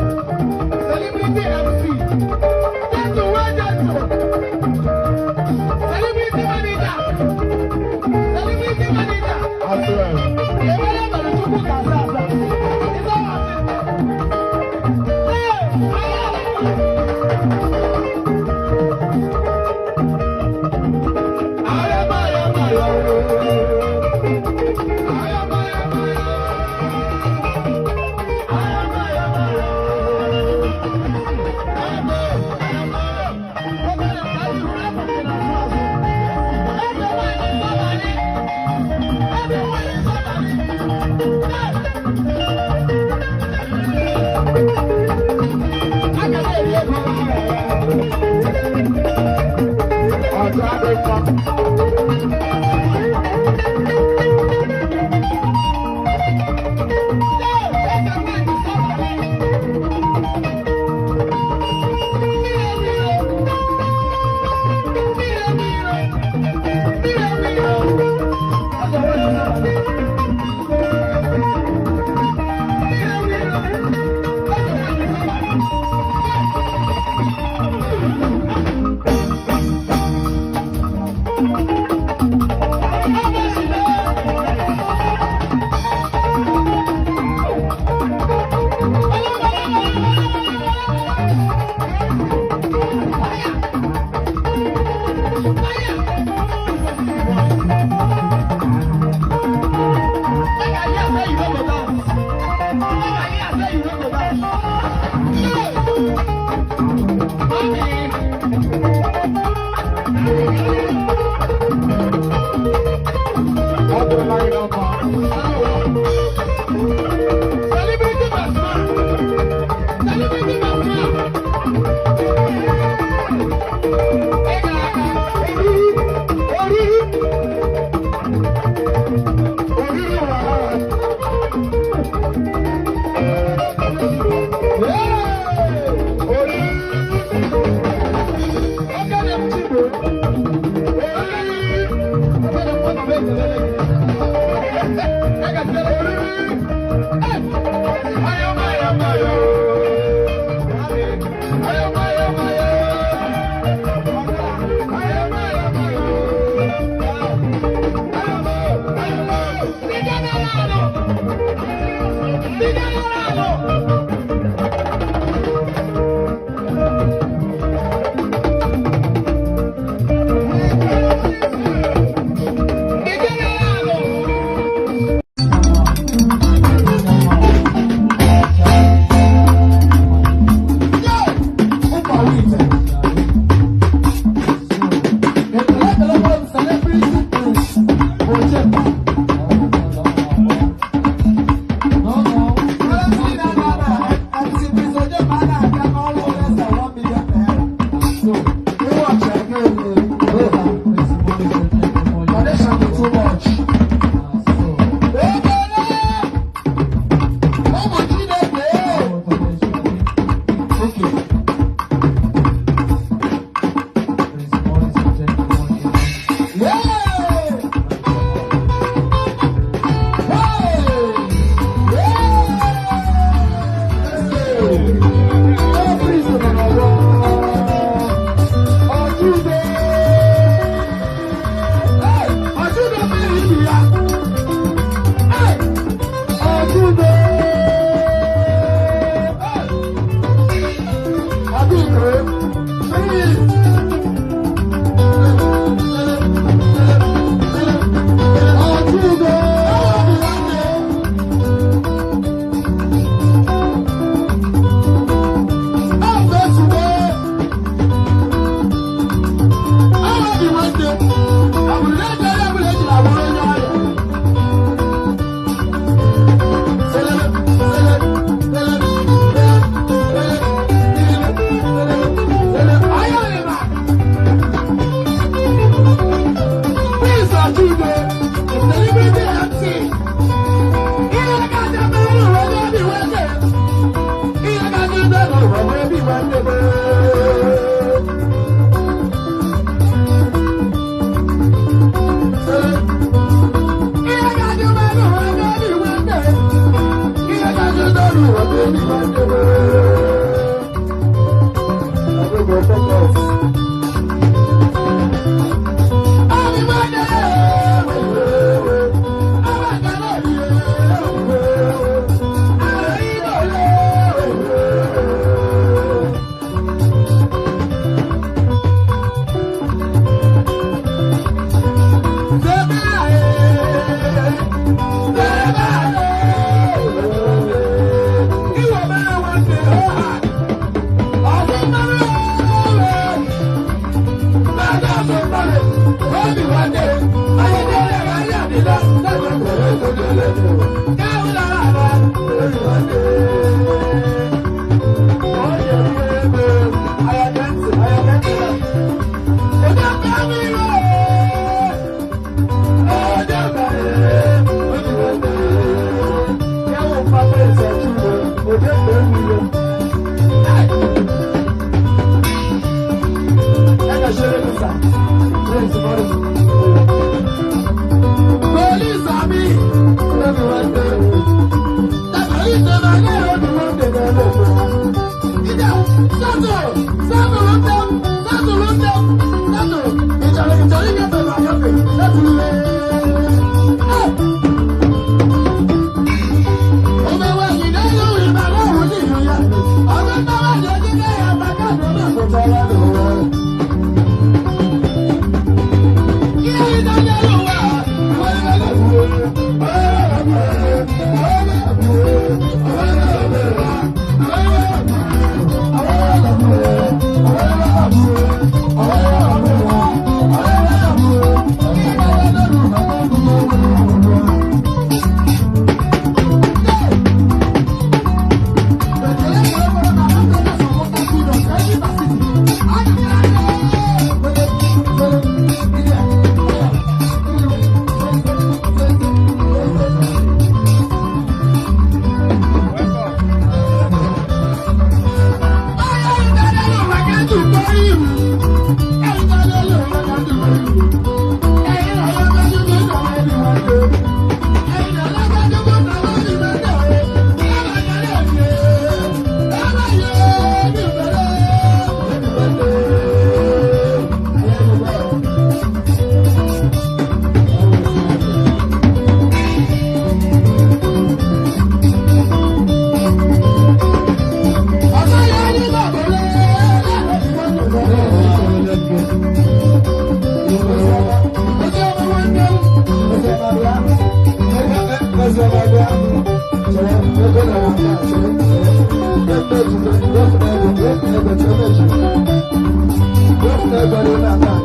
Celebrity MC. Gentle, well gentle. Celebrity manager. Celebrity manager. Ebele mere Chukwu ka asa asa. Ife ọmasị. Ee, anyị. Ayamayamaya. Ayamayamaya. Ayamayamaya. Ayamo, ayamo. Obere ka anyị hụrụ ebe na azụ azụ. Eze nwanyị nsọbalị. Eze nwanyị nsọbalị. Aga na-eri ego. Ọjọ́ adé mma. Eze nwanyị nsọbalị. Mmiri ewiro. Mmiri ewiro. Mmiri ewiro. Eze nwanyị nsọbalị. Mmiri ewiro. Eze nwanyị nsọbalị. Ọ dịrịla gị na mma. Celebrity Basma! Celebrity Basma! Ị ga-aga. Oriri, oriri, oriri wahala. Hey! Oriri, Okene m Chibo. Oriri, Okene m ọnụ m ekelele gị. Agaziere gị. Oriri. Ayamayamaya. Ayamayamaya. Ayamayamaya. Ayamo, ayamo. Ndị general! Ndị general! Ndị general! Thank you.